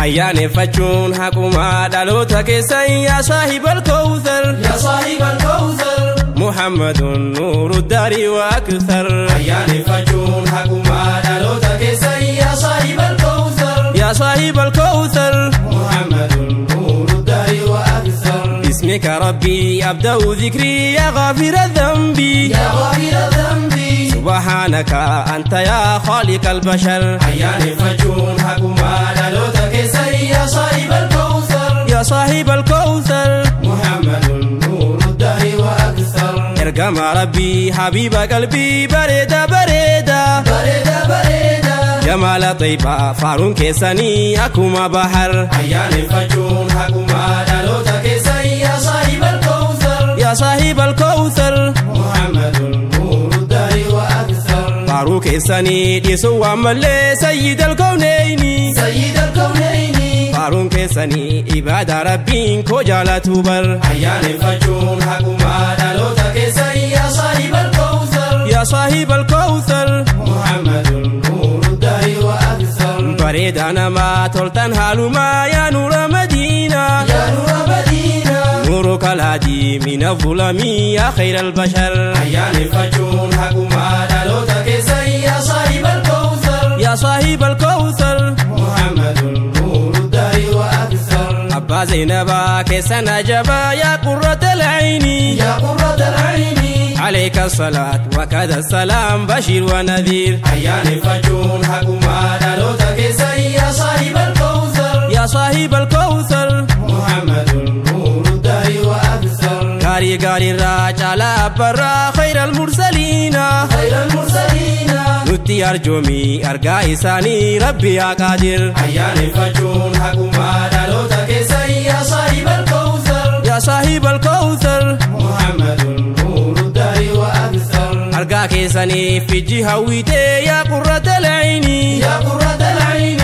Ayyaaneffachuun haqumaa dhaloota keessan yaa saahibal kawthar. Yaa saahibal kawthar. Muhammadun nuuru daarii wa akthar. Ayyaaneffachuun haqumaa dhaloota keessan yaa saahibal kawthar. Yaa saahibal kawthar. Muhammadun nuuru daarii wa akthar. Bismika rabbii abda'u dhikrii yaa ghaafira dhanbii. Yaa ghaafira dhanbii. سبحانك أنت يا خالق البشر. ayyaaneffachuun haqumaa dhaloota keessan yaa saahibal kawthar. يا صاحب الكوثر. محمد نور الدهر وأكثر. ergama rabbii حبيب قلبي bareeda bareeda. Bareeda bareeda. جمال طيبة faaruun keessanii akkuma bahar. Ayyaaneffachuun haqumaa dhaloota keessan yaa saahibal kawthar. يا صاحب الكوثر. محمد نور الدهر وأكثر. Faaruu keessanii dhiisuu waan malee سيد الكونين. سيد الكونين. Faaruun keessanii ibaada rabbiin koo jaalatu bar. Ayyaaneffachuun haqumaa dhaloota keessan yaa saahibal kawthar. يا صاحب الكوثر. محمد نور الدهر وأكثر. Bareedaa namaa toltan haalumaa yaa nuura madiinaa. Yaa nuura madiinaa. نورك الهادي من الظلم يا خير البشر. Ayyaaneffachuun haqumaa dhaloota keessan yaa saahibal kawthar. يا صاحب الكوثر. محمد نور الدهر وأكثر. Abbaa Zaynabaa keessan ajabaa يا قرة العين. يا قرة العين. عليك الصلاة وكذا السلام بشير ونذير. Ayyaaneffachuun haqumaa dhaloota keessan yaa saahibal kawthar. يا صاحب الكوثر. محمد نور الدهر وأكثر. Gaarii gaariirraa caalaa abbarraa خير المرسلين. خير المرسلين. Nutti arjoomii argaa isaanii rabbi yaa qaadir. Ayyaaneffachuun haqumaa dhaloota keessan yaa saahibal kawthar. يا صاحب الكوثر. محمد نور الدهر وأكثر. Argaa keessaniif ijji hawwitee يا قرة العين. يا قرة العين.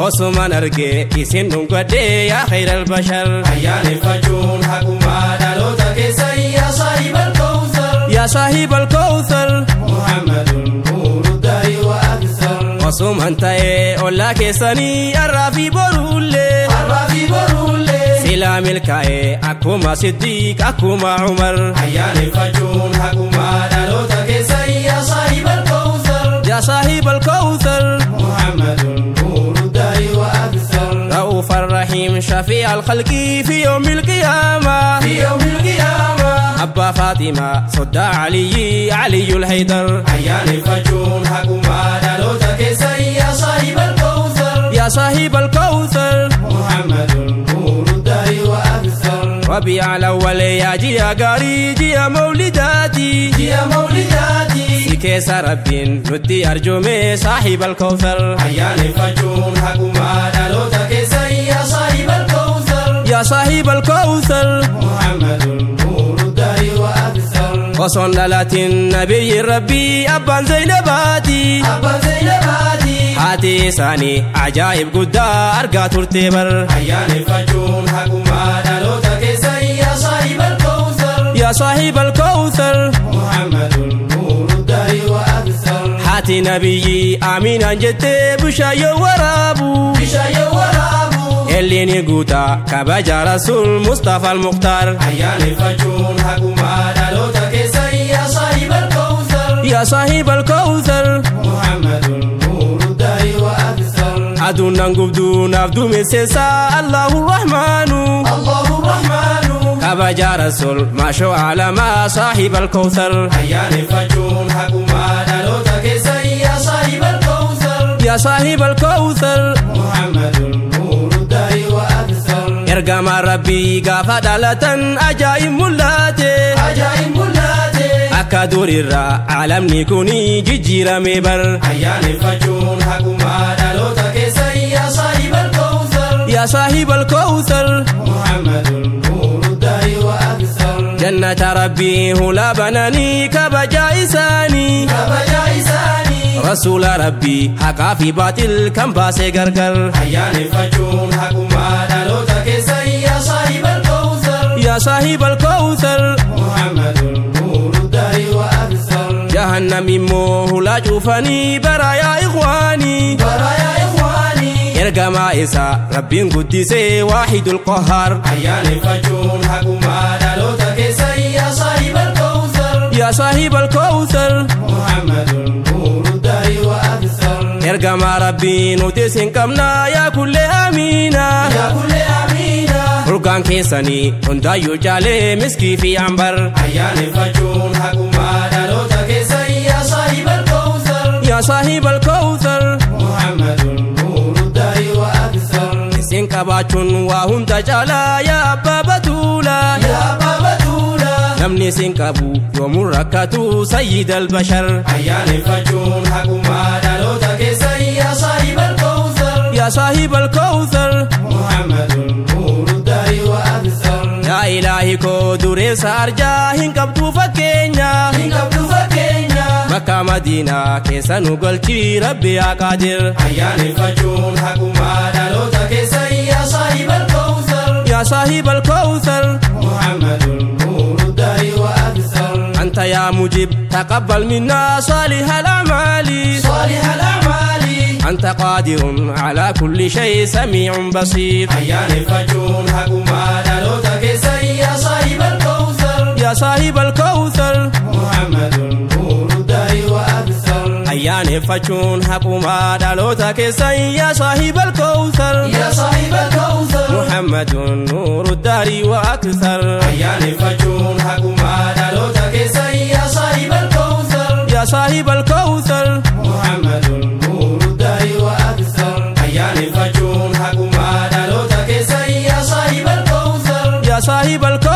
Osumaan argee isin dhungadhee يا خير البشر. Ayyaaneffachuun haqumaa dhaloota keessan yaa saahibal kawthar. يا صاحب الكوثر. محمد نور الدهر وأكثر. Osumaan ta'ee ollaa keessanii har'aa fi boruullee. Har'aa fi boruullee. Silaa milkaa'ee akkuma Siddiiq akkuma Umar. Ayyaaneffachuun haqumaa dhaloota keessan yaa saahibal kawthar. يا صاحب الكوثر. محمد نور الدهر وأكثر. رؤوف الرحيم شفيع الخلق في يوم القيامة. في يوم القيامة. Abbaa Faaximaa soddaa علي علي الحيدر. Ayyaaneffachuun haqumaa dhaloota keessan yaa saahibal kawthar. يا صاحب الكوثر. محمد نور الدهر وأكثر. ربيع الأول yaa ji'a gaarii ji'a mawlidaati. Ji'a mawlidaati. Si keessa rabbiin nutti arjoome صاحب الكوثر. Ayyaaneffachuun haqumaa dhaloota keessan yaa saahibal kawthar. يا صاحب الكوثر. محمد نور الدهر وأكثر. Osoon dhalatin nabiyyi rabbii abbaan Zaynabaati. Abbaan Zaynabaati. Haati isaanii ajaa'ib guddaa argaa turte bar. Ayyaaneffachuun haqumaa dhaloota keessan yaa saahibal kawthar. يا صاحب الكوثر. محمد نور الدهر وأكثر. Haati nabiyyi Aminaan jettee bishaan yoo waraabu. Bishaan yoo waraabu. Elliin guutaa kabaja rasuul Mustafa al-Mukhtaar. Ayyaaneffachuun haqumaa dhaloota keessan yaa saahibal kawthar. يا صاحب الكوثر. محمد نور الدهر وأكثر. Aduun nan gubduu naaf duumesseessaa الله الرحمن. الله الرحمن. Kabaja rasuul maashoo alamaa صاحب الكوثر. Ayyaaneffachuun haqumaa dhaloota keessan yaa saahibal kawthar. يا صاحب الكوثر. محمد نور الدهر وأكثر. Ergama rabbii gaafa dhalatan ajaa'ib mul'ate. Ajaa'ib mul'ate. Akka durirraa alamni kuni jijjiirame bar. Ayyaaneffachuun haqumaa dhaloota keessan yaa saahibal kawthar. يا صاحب الكوثر. محمد نور الدهر وأكثر. Jannata rabbii hulaa bananii kabaja isaanii. Kabaja isaanii. Rasuula rabbii haqaa fi baaxil kan baasee gargar. Ayyaaneffachuun haqumaa dhaloota keessan yaa saahibal kawthar. يا صاحب الكوثر. محمد نور الدهر وأكثر. Jahannam immoo hulaa cufanii bara yaa إخواني. Bara yaa إخواني. Ergamaa isaa Rabbiin guddisee Waahidul Qahhaar. Ayyaaneffachuun haqumaa dhaloota keessan yaa saahibal kawsar. Yaa saahibal kawsar. Muhammadun nuuru daarii wa akthar. Ergamaa Rabbii nuti isin qabnaa yaa kullee amiina. Yaa kullee amiina. Urgaan keessanii hundaayyuu caalee miskii fi ambar. Ayyaaneffachuun haqumaa dhaloota keessan yaa saahibal kawsar. Yaa saahibal kawsar. Muhammadun nuuru daarii wa akthar. Isin qabaachuun waa hunda caalaa yaa abbaa batuulaa. Yaa abbaa batuulaa. Namni isin qabu yoomuu rakkatu sayyidal bashar. Ayyaaneffachuun haqumaa dhaloota keessan yaa saahibal kawsar. Yaa saahibal kawsar. Muhammadun nuuru daarii wa akthar. Yaa ilaahi koo dureessa arjaa hin qabdu fakkeenya. Hin qabdu fakkeenya. Makka Madiinaa keessa nu galchii Rabbi yaa Qaadir. Ayyaaneffachuun haqumaa dhaloota keessan yaa saahibal kawsar. Yaa saahibal kawsar. Muhammadun nuuru daarii wa akthar. Anta yaa mujib taqabbal minnaa saalihal a'maali. Saalihal a'maali. Anta qaadirun alaa kulli shay samiicun basiir. Ayyaaneffachuun haqumaa dhaloota keessan yaa saahibal kawsar. Yaa saahibal kawsar. Muhammadun nuuru daarii wa akthar. Ayyaaneffachuun haqumaa dhaloota keessan yaa saahibal kawsar. Yaa saahibal kawsar. Muhammadun nuuru daarii wa akthar. Ayyaaneffachuun haqumaa dhaloota keessan yaa saahibal kawsar. Yaa saahibal kawsar. Muhammadun nuuru daarii wa akthar. Ayyaaneffachuun haqumaa dhaloota keessan yaa saahibal kawsar. Yaa saahibal kawsar.